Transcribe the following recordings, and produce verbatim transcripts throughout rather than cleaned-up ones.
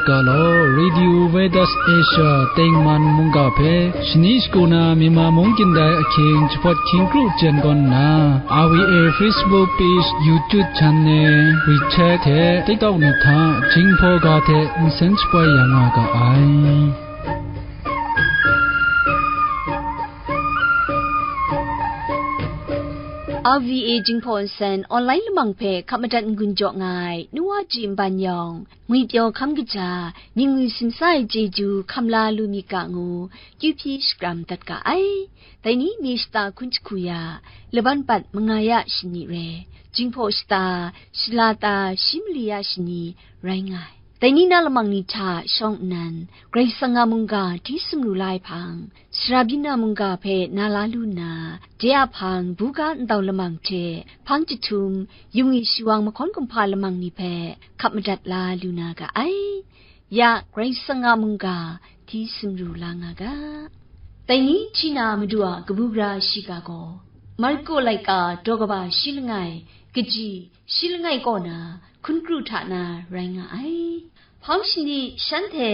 Ga law, Radio Veritas Asia tengman mungga hpe shani shagu na Myanmar mung kyin dai ahkying jahpawt hkying kru jen gawn nna, R V A Facebook page, YouTube channel, WeChat hte TikTok ni hta Jinghpaw ga hte nsen shapoi ya nga ga ai. R V A Jinghpaw nsen online lamang hpe hkap madat n-gun jaw nga ai, nu wa ji nban yawng, ngwipyaw hkam kaja, myingwi simsa ai chyeju hkam la lu myit ga ngu, kyu hpyi shakram dat ga ai. Dai ni mi shata hkun jahku ya, laban pat manga ya shani re, Jinghpaw shata, shalata, shi mali ya shani rai nga ai. Dai ni na lamang ni hta shawng nnan, Karai Kasang a mungga hti sumru la ai hpang, sara byin na mungga hpe na la lu nna, de a hpang buga ntau lamang hte hpang jahtum, yung i shiwang mahkawn kumhpa lamang ni hpe hkap madat la lu na ga ai. Ya Karai Kasang a mungga hti sumru la nga ga. Dai ni hti na Madu a kabu gara shiga gaw, Marko laika daw kaba shi langai, kaji shi langai kaw na hkun kru hta na rai nga ai. Hpang shani shanhte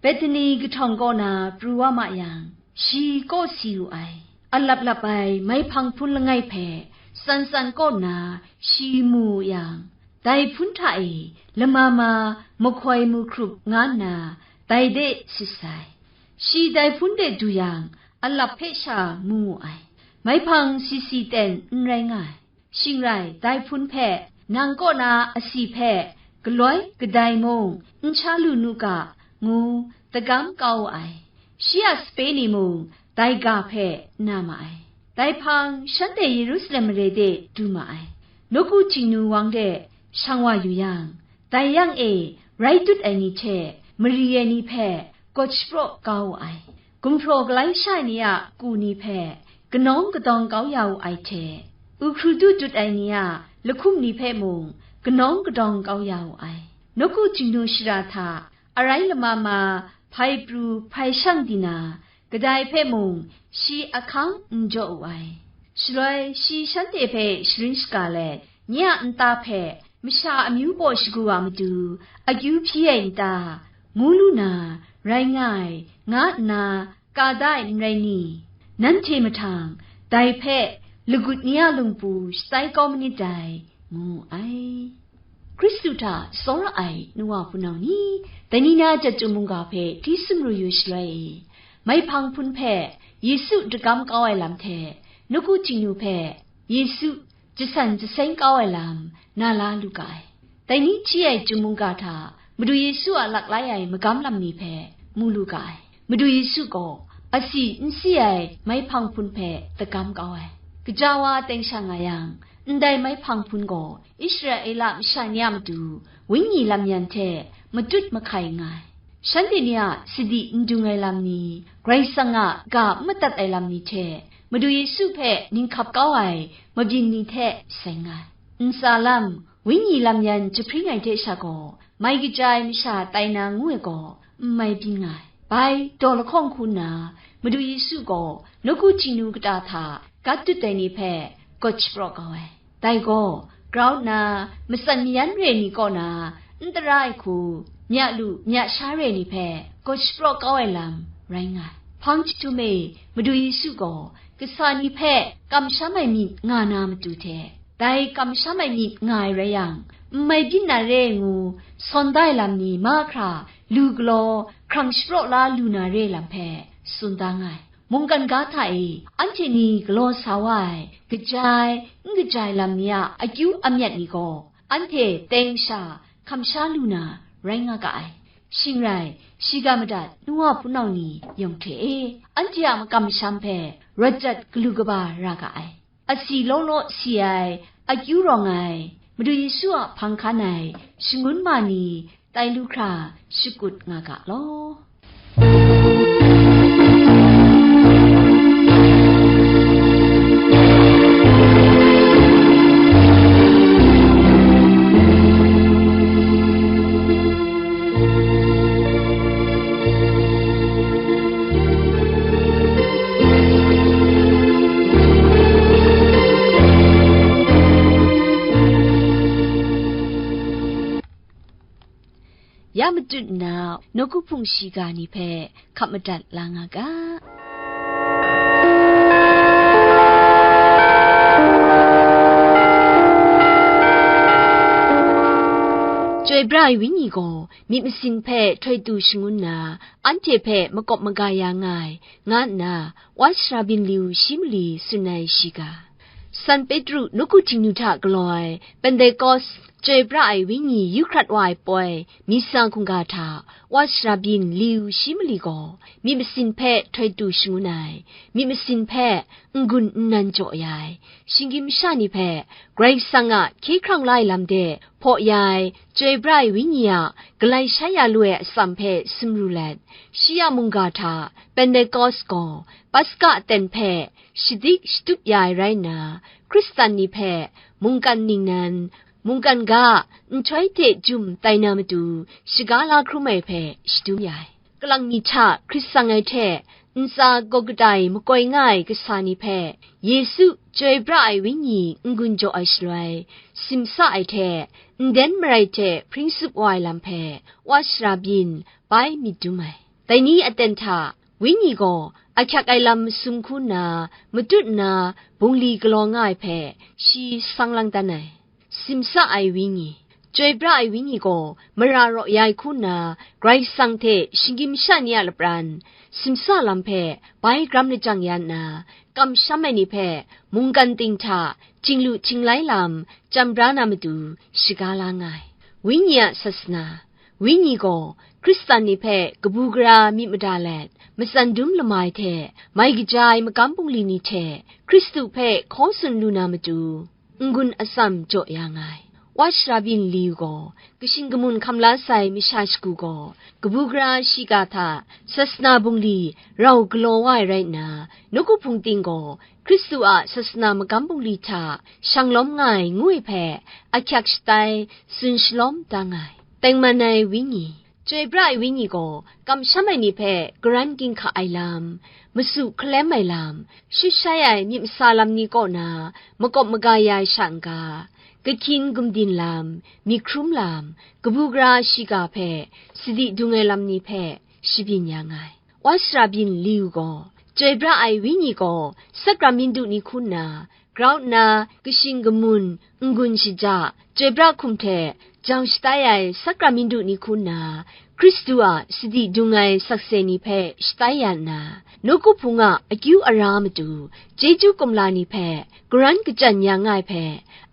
Bethani kahtawng kaw na pru wa ma yang, shi kaw si wu ai. Alap lap ai mai hpang hpun langai hpe tsan tsan kaw nna shi mu wu yang, dai hpun hta e lama ma mahkoi mu hkrup nga nna dai de sit sai. Shi dai hpun de du yang, alap hpe sha mu wu ai. Mai hpang si si ten n rai nga ai. Shing rai, dai hpun hpe, nang kaw na asi hpe galoi kadai mung n sha lu nu ga, ngu tagam kau wu ai. Shi a sape ni mung dai ga hpe na ma ai. Dai hpang shanhte Yerusalem mare de du ma ai. Nawku Htingnu wang de shang wa yu yang, dai yang e rai tut ai ni hte mari ai ni hpe gawt shapraw kau wu ai. Gumhpraw galai sha ai ni a ku ni hpe kanawng kadawng kau ya wu ai hte, uhkru du tut ai ni a lahkum ni hpe mung kanawng kadawng kau ya wu ai. Nawku Htingnu shara hta arai lama ma hpai pru hpai shang di na, kadai hpe mung shi ahkang n jaw wu ai. Shaloi shi shanhte hpe sharin shaga let, nye a nta hpe masha amyu baw shagu a matu akyu hpyi ai n ta, ngu lu na, rai nga ai, nga nna ka da ai n rai ni? Nanhte mahtang dai hpe lagut ni a lungpu shatsai kau manit dai, ngu ai. Hkristu hta tsawra ai nu wa hpunau ni, dai ni na chyeju mungga hpe hti sumru yu shaloi e, mai hpang hpun hpe Yesu dagam kau ai lam hte, nawku Htingnu hpe Yesu jasan jaseng kau ai lam na la lu ga ai. Dai ni hti ai chyeju mungga hta Madu Yesu a laklai ai magam lam ni hpe mu lu ga ai. Madu Yesu gaw asi n si ai mai hpang hpun hpe dagam kau ai. Kaja wa teng sha nga yang, ndai mai hpang hpun gaw Israela masha ni a matu Wenyi lam yan hte matut mahkai nga ai. Shanhte ni a sadi n dung ai lam ni, Karai Kasang a ga n madat ai lam ni hte, Madu Yesu hpe ninghkap kau ai mabyin ni hte seng ai. Ntsa lam, Wenyi lam yan jahpring ai hte sha gaw, mai kaja ai masha tai na ngu ai gaw, n mai byin nga ai. Bai, daw lahkawng hku nna, Madu Yesu gaw nawku Htingnu kata hta gat dut ai ni hpe gawt shapraw kau ai. Dai gaw, grau nna, matsan mayan re ai ni kaw na, n tara ai hku, mya lu, mya sha re ai ni hpe gawt shapraw kau ai lam rai nga ai. Hpang jahtum e, Madu Yesu gaw kasa ni hpe kamsham ai myit nga na matu hte, dai kamsham ai myit nga ai rai yang, n mai byin na re ai ngu sawn da ai lam ni mahkra lu galaw hkrang shapraw la lu na re ai lam hpe tsun da nga ai. Mungkan ga hta e anhte ni galaw sa wa ai, kaja ai, n kaja ai lam ni a akyu amyat ni gaw, anhte teng sha hkam sha lu na rai nga ga ai. Shing rai, shiga madat nu wa hpunau ni yawng hte e, anhte a makamsham hpe rawt jat galu kaba ra ga ai. Asi law law si ai, akyu rawng ai, Madu Yesu a hpang hkan ai shangun ma ni tai lu hkra shakut nga ga law. ya matut nna, nawku hpung shiga ni hpe hkap madat la nga ga. Chyoi pra ai Wenyi gaw myit masin hpe htoi tu shangun na, anhte hpe makawp maga ya nga ai, nga nna, Wa Sara Byin Liu shi mali tsun ai shiga. San Petru nawku Htingnu hta galaw ai Pentekost Chyoi pra ai Wenyi yu hkrat wa ai poi, misa hkungga hta, Wa Sara Byin Liu shi mali gaw, myit masin hpe htoi tu shangun ai, myit masin hpe n-gun nnan jaw ya ai, shinggyim masha ni hpe Karai Kasang a hkye hkrang la ai lam de hpaw ya ai, Chyoi pra ai Wenyi a galai shai ya lu ai atsam hpe sumru let, shi a mungga hta Pentekost gaw Paska aten hpe shadik shatup ya ai rai nna, Hkristan ni hpe mungkan ningnan, mungkan ga nhtoi hte jum tai na matu shaga la hkrum ai hpe shadum ya ai. Kalang mi hta hkrit tsang ai hte ntsa gaw kadai makoi nga ai kasa ni hpe, Yesu Chyoi pra ai Wenyi n-gun jaw ai shaloi, simsa ai hte nden marai hte hpring sup wa ai lam hpe, Wa Sara Byin bai myit dum ai. Dai ni aten hta, Wenyi gaw ahkyak ai lam masum hku nna, matut nna bungli galaw nga ai hpe, shi sang lang dan ai. Simsa ai Wenyi, Chyoi pra ai Wenyi gaw mara raw ya ai hku nna, Karai Kasang hte shinggyim masha ni a lapran, simsa lam hpe bai gram lajang ya nna, kamsham ai ni hpe mungkan ting hta htinglu htinglai lam chyam bra na matu shaga la nga ai. Wenyi a sasana, Wenyi gaw Hkristan ni hpe kabu gara myit mada let, matsan dum lamai hte mai kaja ai magam bungli ni hte Hkristu hpe hkaw tsun lu na matu, n-gun atsam jaw ya nga ai. Wa Sara Byin Liu gaw, kashin kamun hkam la sai masha shagu gaw, kabu gara shiga hta sasana bungli rau galaw wa ai rai nna, nawku hpung ting gaw, Hkristu a sasana magam bungli hta shang lawm nga ai ngu ai hpe, ahkyak shatai tsun shalawm da nga ai. Tengman ai Wenyi, Chyoi pra ai Wenyi gaw kamsham ai ni hpe karan ginhka ai lam, masu hkalem ai lam, shut shai ai myit masa lam ni kaw na makawp maga ya ai sha n-ga, kahkyin gumdin lam, myit hkrum lam, kabu gara shiga hpe sadi dung ai lam ni hpe shabyin ya nga ai. Wa Sara Byin Liu gaw, Chyoi pra ai Wenyi gaw sakramindu ni hku nna, grau nna kashin kamun, n-gun shaja, chyoi pra hkum hte jau shatai ai sakramindu ni hku nna, Hkristu a sadi dung ai sakse ni hpe shatai ya nna, nawku hpung a akyu ara matu chyeju kumla ni hpe karan kachyan ya nga ai hpe,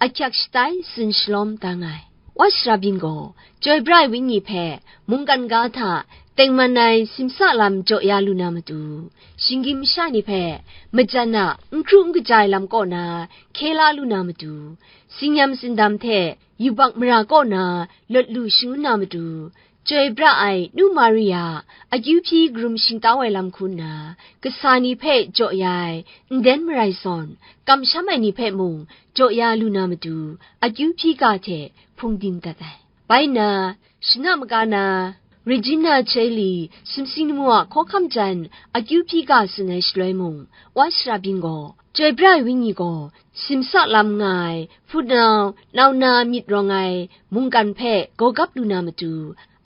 ahkyak shatai tsun shalawm da nga ai. Wa Sara Byin gaw, Chyoi pra ai Wenyi hpe mungkan ga hta tengman ai simsa lam jaw ya lu na matu, shinggyim masha ni hpe majan a n hkru n kaja ai lam kaw na hkye la lu na matu, tsingyam tsindam hte yubak mara kaw na lawt lu shangun na matu, Chyoi pra ai nu Maria akyu hpyi karum shingtau ai lam hku nna, kasa ni hpe jaw ya ai nden marai zawn, kamsham ai ni hpe mung jaw ya lu na matu, akyu hpyi ga hte hpung ding dat ai. Bai nna, shana maga na, Regina Caeli sumsing lamu a hkawhkam jan akyu hpyi ga tsun ai shaloi mung, Wa Sara Byin gaw, Chyoi pra ai Wenyi gaw simsa lam nga ai, hpunau, nau na myit rawng ai mungkan hpe gawgap lu na matu,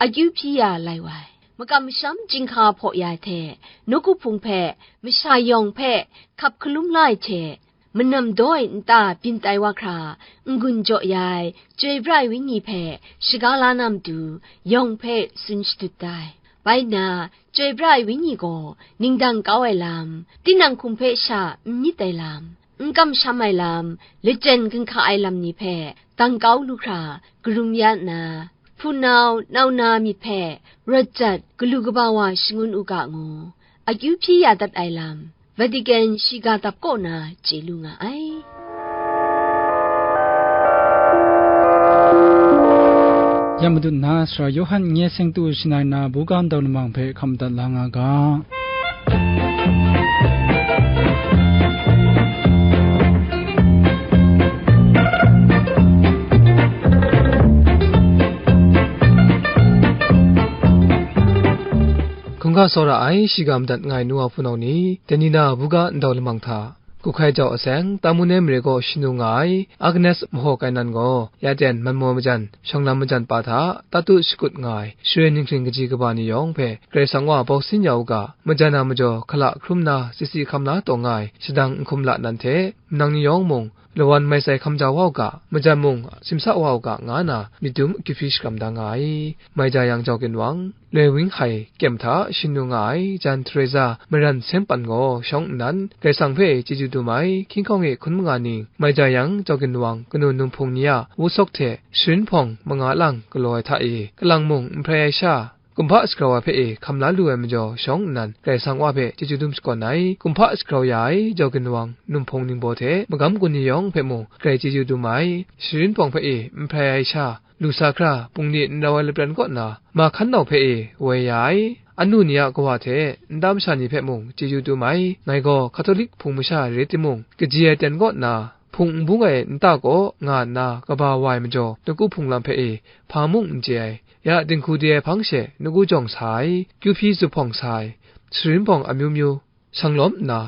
akyu hpyi ya lai wa ai. Makam masham chyinghka hpaw ya ai hte, nawku hpung hpe masha yawng hpe hkap hkalum la ai hte, manam daw ai nta byin tai wa hkra, n-gun jaw ya ai Chyoi pra ai Wenyi hpe shaga la na matu, yawng hpe tsun shadut da ai. Bai nna, Chyoi pra ai Wenyi gaw ningdang kau ai lam, tinang hkum hpe sha n myit ai lam, n kamsham ai lam, lachyen ginhka ai lam ni hpe dang kau lu hkra, karum ya nna, hpunau, nau na myit hpe rawt jat, galu kaba wa shangun u ga ngu, akyu hpyi ya dat ai lam, Vatican shiga dap kaw na chye lu nga ai. Ya Madu nna Sara Yawhan nye seng tu shanai na buga ndau lamang hpe hkam dat la nga ga. Hkungga tsawra ai shiga madat nga ai nu wa hpunau ni, dai ni na buga ndau lamang hta, Kuhkai jau aseng, Tamun ai mare kaw shanu nga ai Agnes mahaw kainan gaw, ya ten manmaw majan, shawng lam majan pa hta, tatu shakut nga ai Sharen ninghkring kaji kaba ni yawng hpe Karai Kasang wa bau sin ya u ga, majan a majaw hkala hkrum na sisi hkam la taw nga ai shadang n hkum la nan hte, manang ni yawng mung, lawan mai sai hkam ja wa u ga, majan mung simsa wa u ga, nga na myit dum akyu hpyi shakram da nga ai. Mai ja yang jau ginwang, loi wing hai kyem hta shanu nga ai jan Teresa maran sem pan gaw shawng nnan, Karai Kasang hpe chyeju dum ai, hkying hkawng e hkun manga ning, mai ja yang jau ginwang kanu num hpung ni a wusawk hte sharin hpawng manga lang galaw ai hta e, kalang mung n hprai ai sha, kumhpa sagrau ai hpe e hkam la lu ai majaw shawng nnan, Karai Kasang wa hpe chyeju dum shakawn ai, kumhpa sagrau ya ai jau ginwang num hpung ningbaw hte magam gun ni yawng hpe mung grai chyeju dum ai, sharin hpawng hpe e n hprai ai sha, lu sa hkra bungli n rau ai lapran kaw na, ma hkan nau hpe e woi ya ai, anu ni a kawa hte nta masha ni hpe mung chyeju dum ai, ngai gaw Hkatolik hpung masha rai timung, kaji ai ten kaw na, hpung n bung ai nta kaw nga nna kaba wa ai majaw, nawku hpung lam hpe e hpa mung n chye ai, ya dinghku de ai hpang she nawku jawng sa ai, kyu hpyi zuphpawng sa ai, sharin hpawng amyu myu shang lawm nna,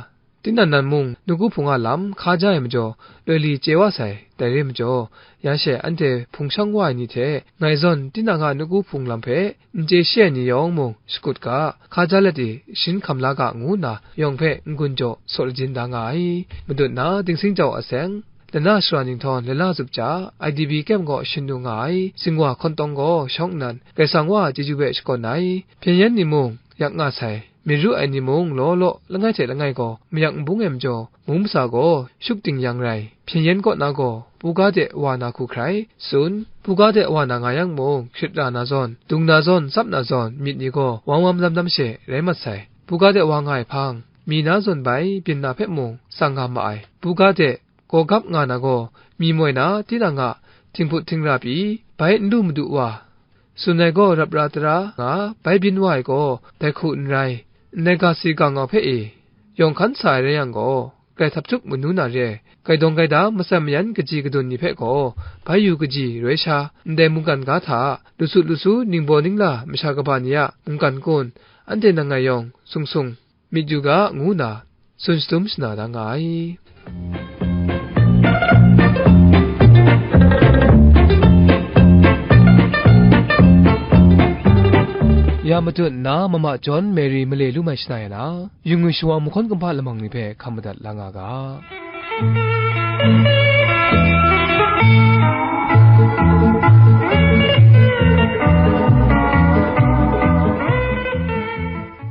tinang nan mung nawku hpung a lam hka ja ai majaw, loi li chye wa sai, dai re majaw, ya she anhte hpung shang wa ai ni hte ngai zawn tinang a nawku hpung lam hpe n chye shi ai ni yawng mung shakut ga, hka ja let i, shin hkam la ga, ngu nna yawng hpe n-gun jaw saw lajin da nga ai. Madut na dingsing jau aseng, lana sara ninghtawng lana zup ja, I D B camp gaw shanu nga ai, Singwa hkawntawng gaw shawng nnan, Karai Kasang wa chyeju hpe shakawn ai, hpyen yen ni mung yak nga sai, myit ru ai ni mung law law langai hte langai gaw mayak n bung ai majaw, mung masa gaw shuk ting yang rai, hpyen yen kaw na gaw buga de wa na hku hkrai tsun, buga de wa na nga yang mung, hkrit ra na zawn, dung na zawn, tsap na zawn, myit ni gaw wang wam lam lam she rai mat sai. Buga de wa nga ai hpang, mi na zawn bai byin na hpe mung tsang nga ma ai. Buga de gaw gap nga na gaw, mi moi na tinang a htinghput htingra pyi, bai n lu madu wa, tsun ai gaw rap ra tara nga, bai byin wa ai gaw dai hku n rai, ndai ga si ga ngau hpe e, yawng hkan sa ai rai yang gaw, grai htap htup manu na re ai, gaidawng gaida matsan mayan kaji kadun ni hpe gaw, bai yu kaji roi sha, ndai mungkan ga hta, lu su lu su ningbaw ningla masha kaba ni a mungkan kun, anhte nan ngai yawng sung sung myit yu ga, ngu nna tsun shadum shana da nga ai. Ya matut nna, Mama John Mary male lu mai shana ya na, yu ngwi shawa mahkawn kumhpa lamang ni hpe hkam madat la nga ga.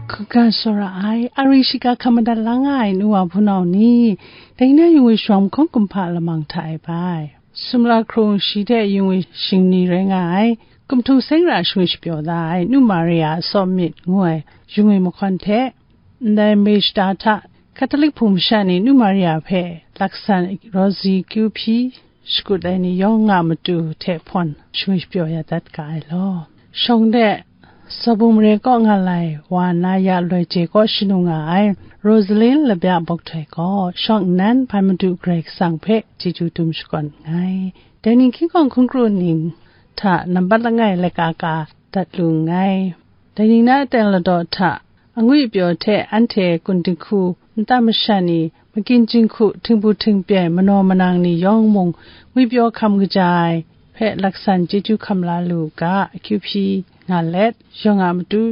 Hkungga tsawra ai, ari shiga hkam madat la nga ai nu wa hpunau ni, dai na yu ngwi shawa mahkawn kumhpa lamang hta e bai. Sumla hkrung shi hte yu ngwi shingni rai nga ai, Kumhtu Seng ra shingwi shapyaw da ai, Nu Maria a Tsawm Myit ngu ai, yu ngwi mahkawn hte, ndai mare shata hta, Catholic hpung masha ni Nu Maria hpe laksan Rosie kyu hpyi shakut ai ni yawng nga matu hte hpawn shingwi shapyaw ya dat ga ai law. Shawng de, Sabu mare kaw nga lai wa na ya loi je kaw shanu nga ai, Rosaline Labya Bawk Htoi gaw, shawng nnan hpai Madu Karai Kasang hpe chyeju dum shakawn nngai. Dai ning hkying hkawng hkun kru ning hta nambat langai laika ka dat lu nngai. Dai ning na aten ladaw hta, angwi pyaw hte anhte kun dinghku nta masha ni, makyin jinghku htingbu htingpyai manaw manang ni yawng mung, ngwipyaw hkam kaja ai hpe laksan chyeju hkam la lu u ga, akyu hpyi nga let, yawng a matu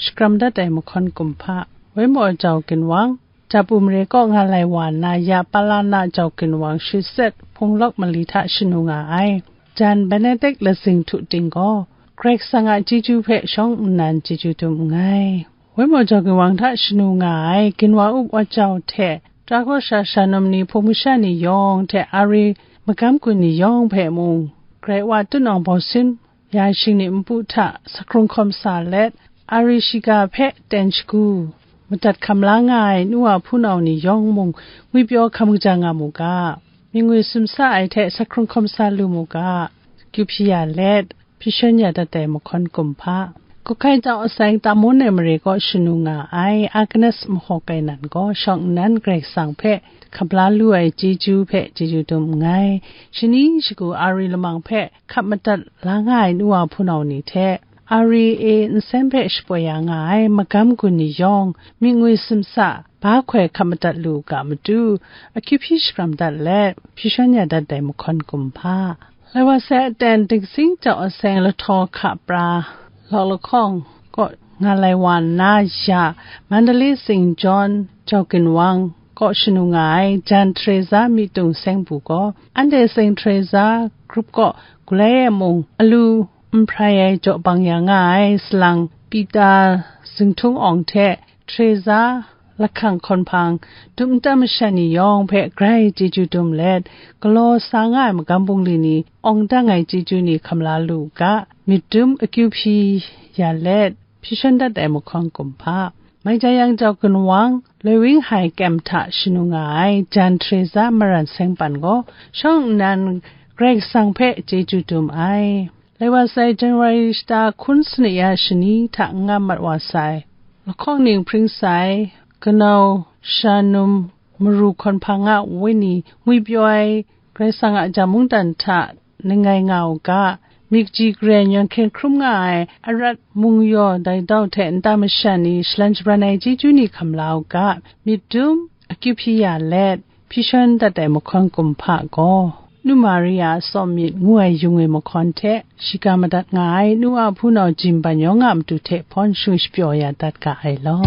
shakram dat ai mahkawn kumhpa, Waimaw jau ginwang, Japu mare kaw nga lai wa na ya Palana jau ginwang shi set hpung lawk mali hta shanu nga ai, jan Benedict lazing htu ting gaw, Karai Kasang a chyeju hpe shawng nnan chyeju dum nngai. Waimaw jau ginwang hta shanu nga ai, ginwang up wa jau hte, Trakawsha sha num ni hpung masha ni yawng hte, Ari magam gun ni yawng hpe mung, Karai Wa tunawng bawsin ya shingni npu hta sa hkrung hkawm sa let, Ari shiga hpe ten shagu madat hkam la nga ai nu wa hpunau ni yawng mung, ngwipyaw hkam kaja nga mu ga, mying ngwi sumsa ai hte sa hkrung hkawm sa lu mu ga, kyu hpyi ya let, hpyi shawn ya dat ai mahkawn kumhpa. Kuhkai jau aseng Tamun ai mare kaw shanu nga ai Agnes mahaw kainan gaw, shawng nnan Karai Kasang hpe hkap la lu ai chyeju hpe chyeju dum nngai. Shani shagu Ari lamang hpe hkap madat la nga ai nu wa hpunau ni hte, R E A nseng hpe shapoi ya nga ai magam gun ni yawng, myit ngwi simsa, ba hkoi hkap madat lu u ga matu, akyu hpyi shakram dat let, hpyi shawn ya dat ai mahkawn kumhpa. Lai wa sai aten Dingxing Jau Aseng Lahtaw Hka Pra Lawk Lahkawng kaw nga lai wa nna ya, Mandalay Saint John Jau Ginwang kaw shanu nga ai Jan Teresa Myitung Seng Bu gaw, anhte Saint Teresa Group kaw gulai e mung alu n hprai ai jaw bang ya nga ai salang Pita Zingthung Awng hte Teresa lahkang hkawn hpang dum nta masha ni yawng hpe grai chyeju dum let, galaw sa nga ai magam bungli ni awng dang ai chyeju ni hkam la lu u ga, myit dum akyu hpyi ya let, hpyi shawn dat ai mahkawn kumhpa. Mai Jayang Jau Ginwang, Loi Wing Hai Kyem hta shanu nga ai Jan Teresa Maran Seng Pan gaw, shawng nnan Karai Kasang hpe chyeju dum ai. Lai wa sai January shata hkun sanit ya shani hta n nga mat wa sai, lahkawng ning hpring sai, kanau shanum maru hkawn hpang a wenyi ngwi pyaw ai Karai Kasang a ja mungdan hta ningai nga u ga, myit kaji karen yawn hkyen hkrum nga ai arat mung yaw dai dau hte nta masha ni shalan shabran ai chyeju ni hkam la u ga, myit dum akyu hpyi ya let, hpyi shawn dat ai mahkawn kumhpa gaw, Nu Maria a Tsawm Myit ngu ai yung e mahkawn hte shiga madat nga ai nu a hpunau Jim Ban Yawng a matu hte hpawn shung shapyaw ya dat ga ai law.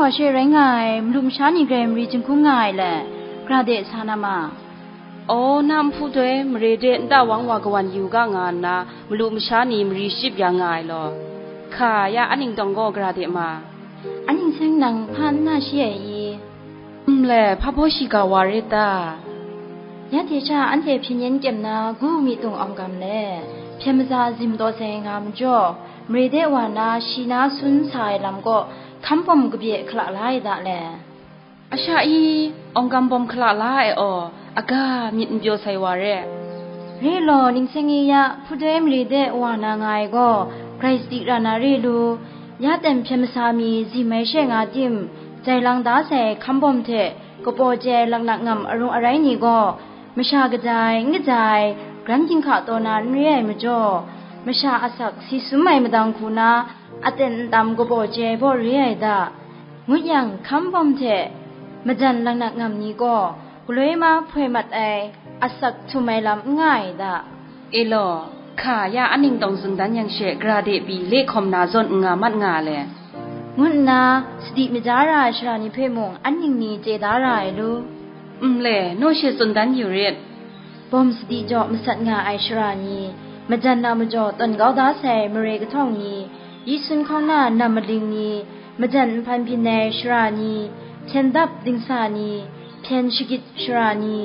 Wa she rai nga ai, malu masha ni grai mari jinghkung nga ai le, gara de sa na ma. Aw, na nhpu doi mare de nta wang wa kawan yu ga nga nna, malu masha ni mari shachyip ya nga ai law. Hka, ya a ningtawng gaw gara de ma. A ning seng nang hpa n na shi ai i? Nle, hpa baw shiga wa rit ta? Ya hte sha anhte hpyen yen kyem na gu mi tung awng gam le, hpyen maza zim taw sai nga majaw, mare de wa na shi na sun sa ai lam kaw hkam bawm kabye hkala la ai da le. A sha i, awng gam bawm hkala la ai aw, aga myit n pyaw sai wa re. Re law, ning seng i ya, hpudoi mare de wa na nga ai gaw, grai sadi ra na re lu, ya ten hpyen masa mi zim ai she nga tim, jai lang da sai hkam bawm hte, kapaw jai laknak ngam arung arai ni gaw, masha kaja ai, n kaja ai, gran ginhka taw na n re ai majaw, masha asak si sum ai madang hku na, aten ntam kabaw jai baw re ai da, ngut yang, hkam bawm hte majan laknak ngam ni gaw, galoi ma hpoi mat ai, asak htum ai lam n nga ai da. E law, hka, ya a ningtawng tsun dan yang she, gara de pyi le hkawm na zawn n nga mat nga le, ngu nna, sadi maja ra ai sara ni hpe mung an ning ni chye da ra ai lu. Nle, naw she tsun dan yu rit. Bawm sadi jaw masat nga ai sara ni, majan na majaw tawn kau da sai mare kahtawng ni, yi sun hkawng na nam maling ni, majan nhpan byin ai sara ni, hpyen dap dingsa ni, hpyen shagit sara ni,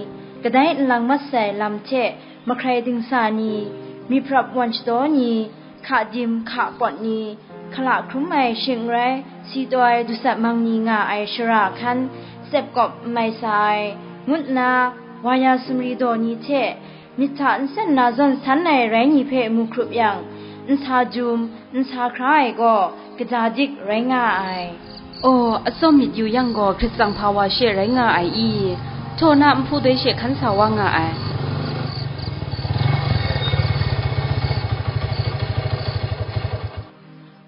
kadai nlang mat sai lam hte mahkrai dingsa ni, myit hprap wan shadaw ni, hka dim hka pawt ni, hkala hkrum ai shing n rai, si taw ai dusat mang ni nga ai shara hkan, tsep kawp n mai sa ai, ngut nna, wa ya sumri daw ni hte, myit hta nsen na zawn san ai rai ni hpe mu hkrup yang, nsa jum, nsa hkra ai gaw, kaja dik rai nga ai. Aw, atsawm myit yu yang gaw, hkrit tsang hpa wa she rai nga ai i? Htaw na nhpu doi she hkan sa wa nga ai.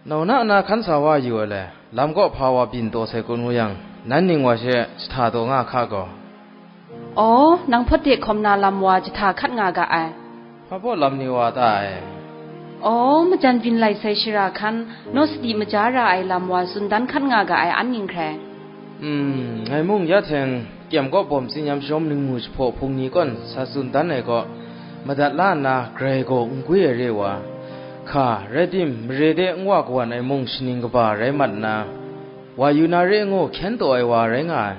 Nau na na hkan sa wa yu ai le, lam kaw hpa wa byin taw sai kun ngu yang, nan ning wa she jahta taw nga hka gaw. Aw, nang hpawt de hkawm na lam wa jahta hkat nga ga ai. Hpa baw lam ni wa ta ai? Aw, majan byin lai sai shara hkan, naw sadi maja ra ai lam wa tsun dan hkat nga ga ai an ning hkrai. Hmm, ngai mung ya hteng, kyem kaw bawm tsinyam sharawm ningmu jahpaw hpung ni kawn sa tsun dan ai kaw, madat la nna grai gaw n gwi ai re wa, hka, rai tim, mare de n wa kawan ai mung shaning kaba rai mat nna, wa yu na re ngu hkyen taw ai wa rai nga ai.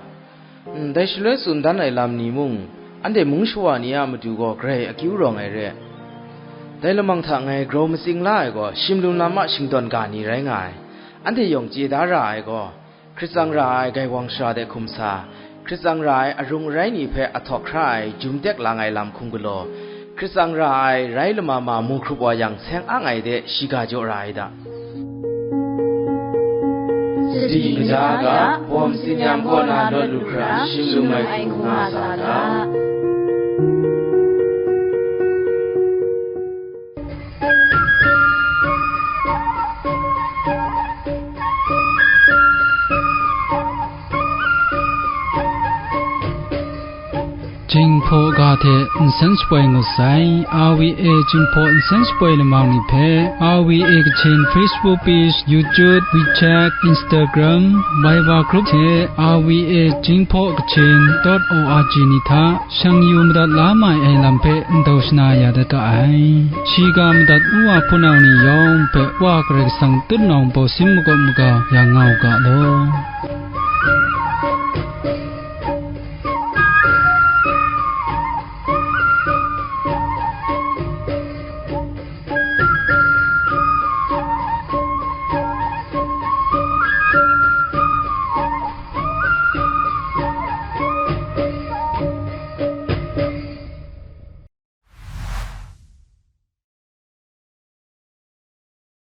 Ndai shaloi tsun dan ai lam ni mung, anhte mung shawa ni a matu gaw grai akyu rawng ai re. Dai lamang hta ngai grau matsing la ai gaw, shim lum lam a shingdawn ga ni rai nga ai. Anhte yawng chye da ra ai gaw, hkrit tsang ra ai gaiwang shara de hkum sa, hkrit tsang ra ai arung arai ni hpe ahtawk hkra ai jum tek lang ai lam hkum galaw, hkrit tsang ra ai rai lama ma mu hkrup wa yang seng ang ai de shiga jaw ra ai da. Sadi kaja ga, bawm tsinyam kaw na lawt lu hkra, shim lum ai hku nga sa ga. Jinghpaw ga hte nsen shapoi ngut sai, R V A Jinghpaw nsen shapoi lamang ni hpe, R V A Kachin Facebook page, YouTube, WeChat, Instagram, Viber group hte R V A Jinghpaw Kachin dot O R G ni hta shang yu madat la mai ai lam hpe ndau shana ya dat ga ai. Shiga madat u wa hpunau ni yawng hpe Wa Karai Kasang tutnawng bawsin makawp maga yang nga u ga law.